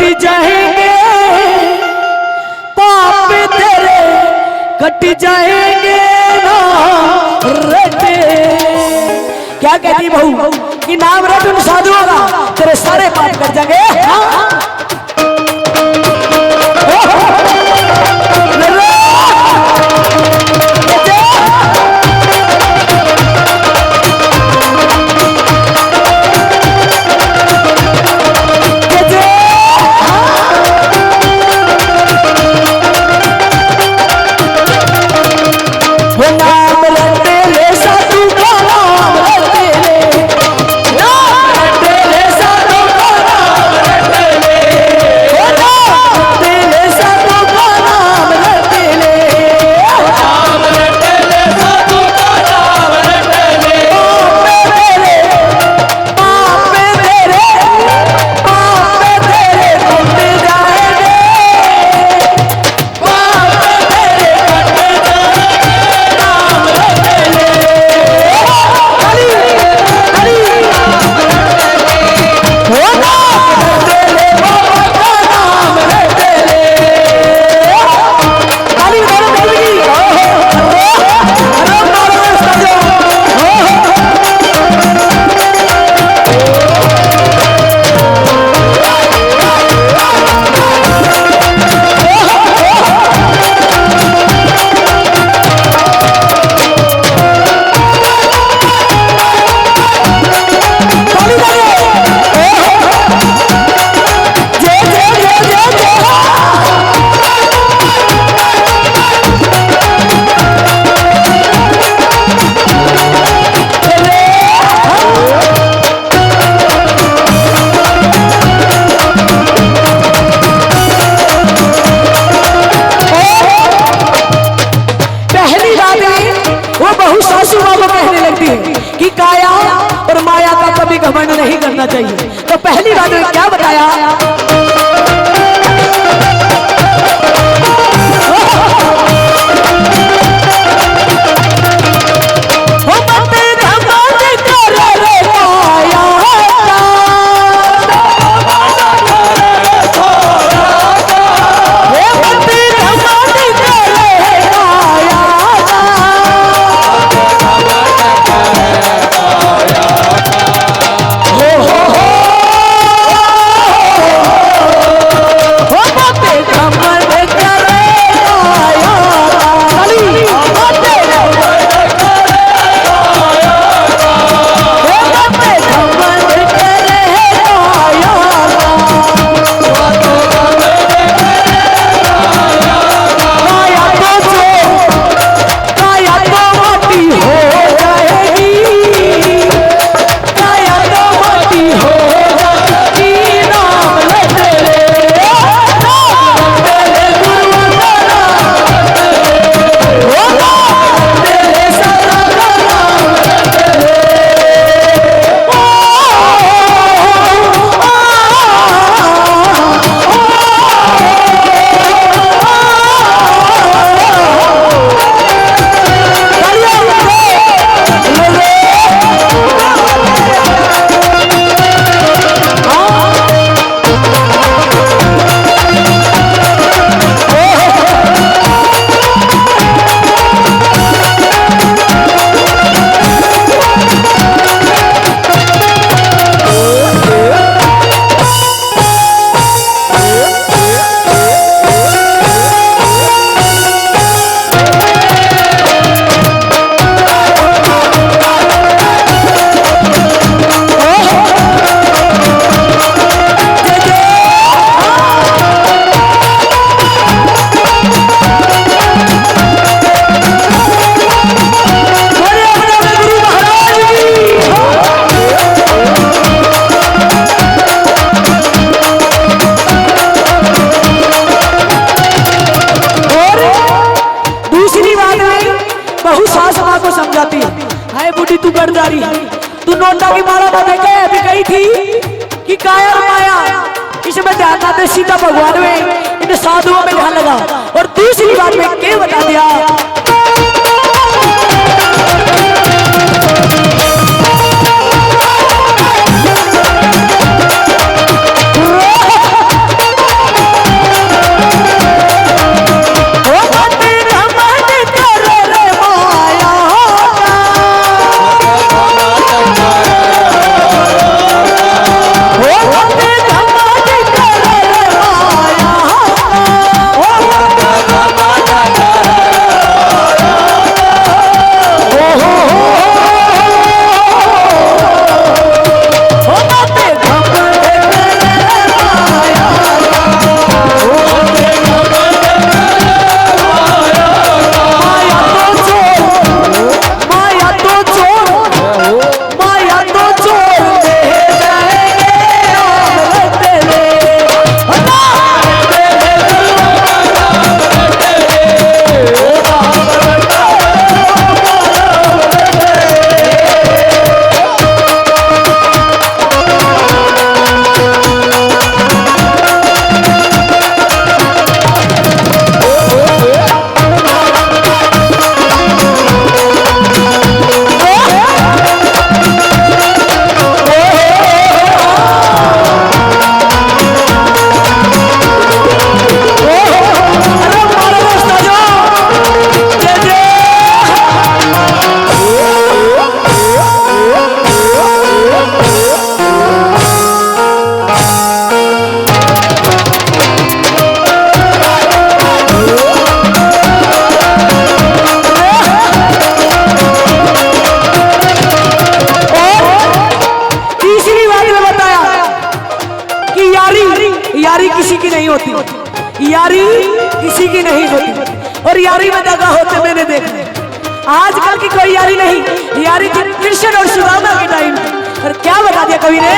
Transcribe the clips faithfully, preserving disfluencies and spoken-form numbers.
कट जाएंगे पाप तेरे, कट जाएंगे ना रटे। क्या कहती बहू कि नाम रट उन साधुओं का, तेरे सारे पाप कट जाएंगे। हाँ? पहली बात में वो बहू सासू माँ को कहने लगती है कि काया और माया का कभी घमंड नहीं करना चाहिए। तो पहली बात में क्या बताया? और दूसरी बात में बहू सास माँ को समझाती है, "हाय बूढ़ी, तू कर्जदारी, तू नोटा की माला ना देखे, अभी कही थी कि काया और माया, इसमें ध्यान ना दे, सीधा भगवान में, इन साधुओं में ध्यान लगा।" और दूसरी बात में के बता दिया। आजकल की कोई यारी नहीं, यारी थी कृष्ण और सुदामा के टाइम। और क्या बता दिया कवि ने।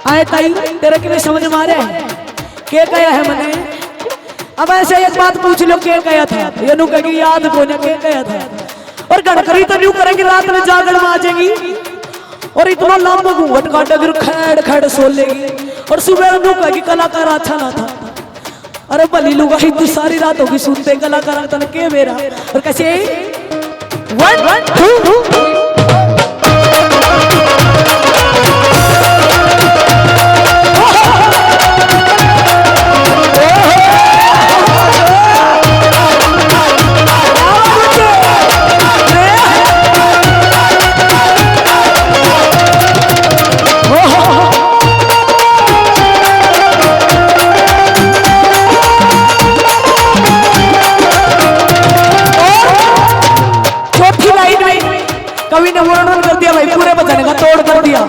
आए ताई, तेरे के समझ में आ रहा है? के कहा है मने? अब ऐसे एक बात पूछ लो, के कहा था? ये नु कहेगी, याद कोने, के कहा था? और घणकरी तो न्यू करेगी, रात में जागण में आ जाएगी और इतना लंबा घूंघट काटेगी, खैड़ खैड़ सो लेगी और सुबह नु कहेगी, कलाकार अच्छा ना था। अरे भली लुगाई, तू सारी रात होगी सुनते, कलाकार तन के बेरा। और कैसे? One, one, two, two। चौथी लाइन में कवि ने वर्णन कर दिया भाई, पूरे भजन का तोड़ कर दिया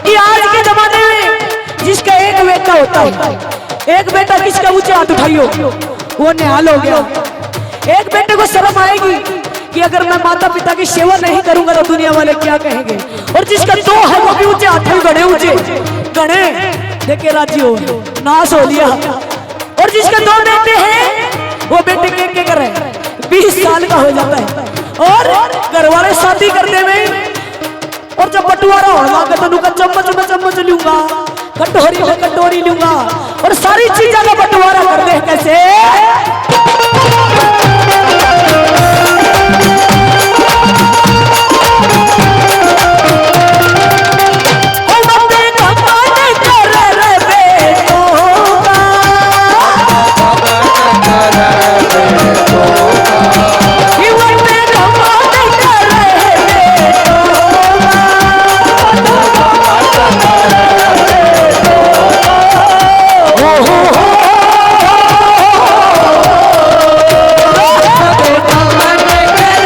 कि आज के जमाने में जिसका एक बेटा होता है, एक बेटा किसका, ऊंचे हाथ उठाइयो, वो निहाल हो गया। एक बेटे को शर्म आएगी कि अगर मैं माता पिता की सेवा नहीं करूंगा तो दुनिया वाले क्या कहेंगे। और जिसका दो है वो भी ऊंचे हाथ में, घणे ऊंचे, घणे देखे राजी हो, नाश हो लिया। और जिसके दो बेटे हैं, वो बेटे के के करे, बीस साल का हो जाता है। और घर वाले शादी करते में, और जब बंटवारा होने लगा तो नुका चम्मच में चम्मच लूंगा, कटोरी में कटोरी लूंगा, और सारी चीजों का बंटवारा कर दे। कैसे?